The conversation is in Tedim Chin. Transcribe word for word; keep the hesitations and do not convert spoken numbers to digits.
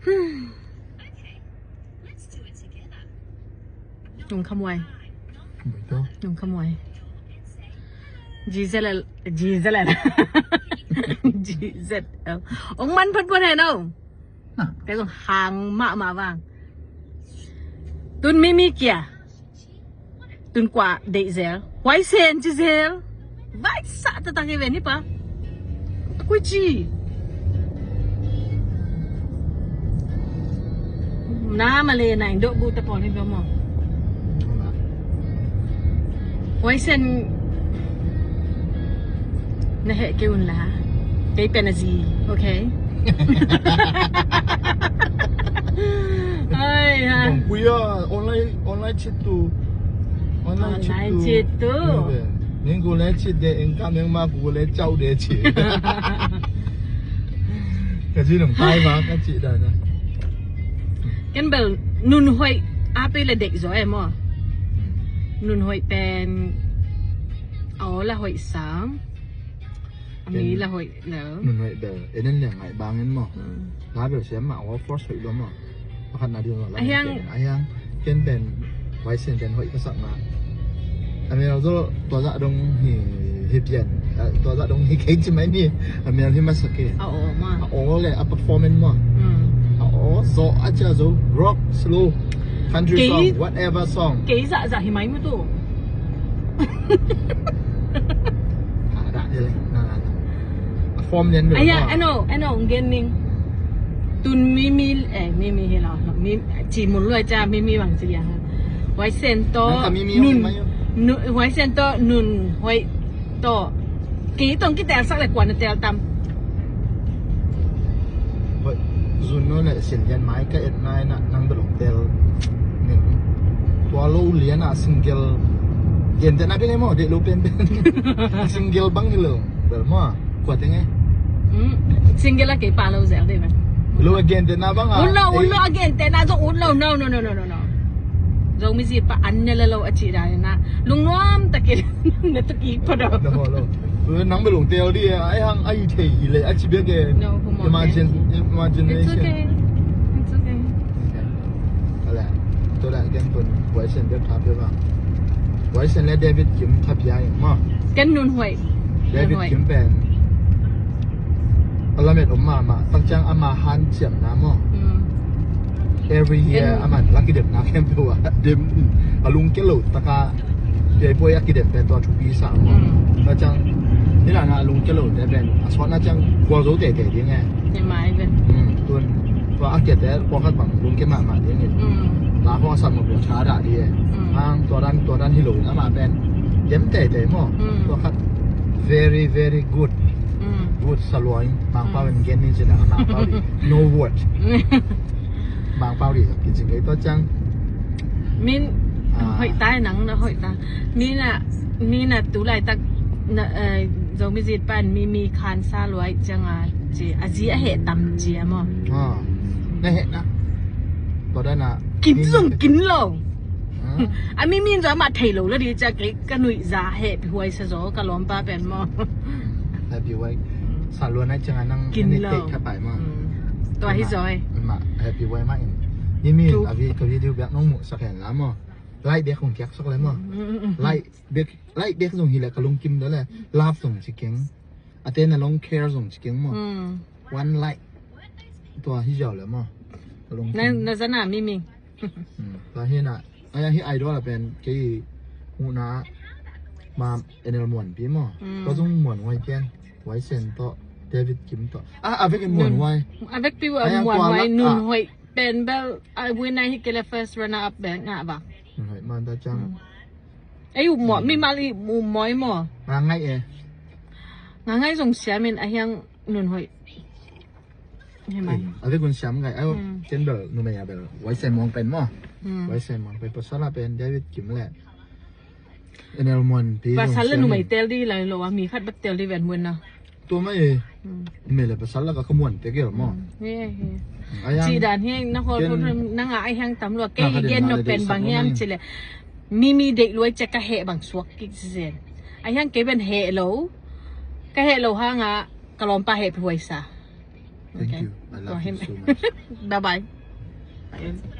Hmm. Nung khamuai. Nung khamuai. G Z L, G Z L. G Z L. Ong man phot phot hen o. Kei zong hang mahmah vang. Tun Mimi kia. Tun kua deih zel. Huai sen ci zel. Vai sa ta ta kei ve ni pa. Kui ci. Na ma le na ing do bu ta pon ni ba mo. Huai sen na heh kei un la. Kei pen a zi. Okay. Ai ha. Kong kui a online online cit tu. Online cit tu. Ning ku le cit de eng ka meng ma ku le cau de ci. Ka ci nong kai ma ka ci da na. Ken bel nun hoih a pe le dek zo e mo. Nun hoih pen a o la hoih sang. A mi la hoih lo. Nun hoih bel. E nen le ngai bang en mo. La bel siam ma a o force hoih lo mo. Pakhat na ding lo la. A hiang. A hiang. Ken pen. Huai sen pen hoih ka sak ma. A mel zo tua zah dong hi hi pian. Tua zah dong hi kei ci mai ni. A mel hi ma sak e. A o ma. A o le a performance ma. A o zo a cia zo rock slow country song whatever song. Kei zah zah hi mai mu tu. A dah dia leh. A form lian bel. Aya, ano, ano, gen ning. Tun Mimi, eh, Mimi hi lo. Mi, ci mun luai ca Mimi bang ci liang. Huai sen to nun, huai sen to nun, huai to. Kei tong ki tel sak le kuan tel tam. Zun no le sin lian mai ka et nai na nang belong tel. Tua lo lian a single. Gen te na bele mo de lo pen pen. Single bang hi lo. Bel mo. Kua teng e. Single a kei pa lo zel de bang. Lo a gen te na bang a. Un lo, un lo a gen te na zo un lo. No, no, no, no, no, no. Zong mi zi pa an ne la lo a ci da na. Lung nuam ta ke na ta ki pa do. Nang bel lung tel di e. Ai hang ai thei hi le a ci bek e. Imagine, imagination. It's okay. It's okay. Ala, tua la ken tun Huai sen bek tha pe bang. Huai sen le David Kim tha pia in ma. Ken nun huai. David Kim pen a lamet om mahmah. Tak ciang ama hanciamna maw. Every year a man la kidemna khempeuh ah dem a lungkia lo taka piaipoi a kidem pen tua thupi sa maw. Tak ciang hi lana a lungkia lo te pen a sawtna ciang khual zo teitei ding e. Tun tua a kiate pawlkhat bang lungkia mahmah ding in la khawng a sak mawk lo tha dah ding e. Hang tua dan tua dan hi lo in amah pen dem teitei maw. Tua khat very very good. Good sa lua in Mangpau in gen ni cina Mangpau di no word. Mangpau di kici kei tua ciang. Min hoih tai nang na hoih tai. Min a, min a tu laitak na Zomi zit pan mi mi khan sa luai ciang a ci a zi a heh tam ci a maw. Na heh na. Tua dan a kin zong kin lo. A mi min zaw mah thei lo la di cia kei ka nuih za heh pi huai sa zaw ka lawmpa pen maw. Heh pi huai sa luan ai ciang a nang kin lo. Tua hi zaw e. Mah heh pi huai mah in. Mi min a vi ka video biak nong muh sak hen la maw. Lai biak hong kiak sok le maw. Lai biak, lai biak zong hi le ka lungkim da le. Love zong ci keng. A te na long care zong ci keng maw. One like. Tua hi zaw le maw. Ka lungkim. Na zana mi mi. Tua hi na. Ai hi idol a pen kei muhna ma Enel Muanpi maw. Tua zong muan huai pian. Huai sen tawh David Kim tawh. A vek in muan huai. A vek piu a muan huai nun huai. Pen bel a win a hi kei le first runner up bel ngah vang. Ngah man ta ciang. Ei u maw mi mal i u maw i maw. Nga ngai e. Nga ngai zong siam in a hiang nun hoih. Hi mai. A vek un siam ngai a ken bel numei a bel. Wai sai muang pen maw. Wai sai muang pen pasal a pen David Kim le. Enel Muanpi pasal le numei tel di lai lo a mi khat bat tel di ven wen na. Tua mai e. Numei le pasal la ka ka muan te gel maw. Ci dan hi na hol na nga ai hang tam lo kei hi gen no pen bang hiam ci le. Mi mi deih luai cia ka heh bang suak kik ci zen. Ai hang kei ben heh lo. Ka heh lo hang a ka lawmpa heh pi huai sa. Thank you. I love you so much. Bye bye.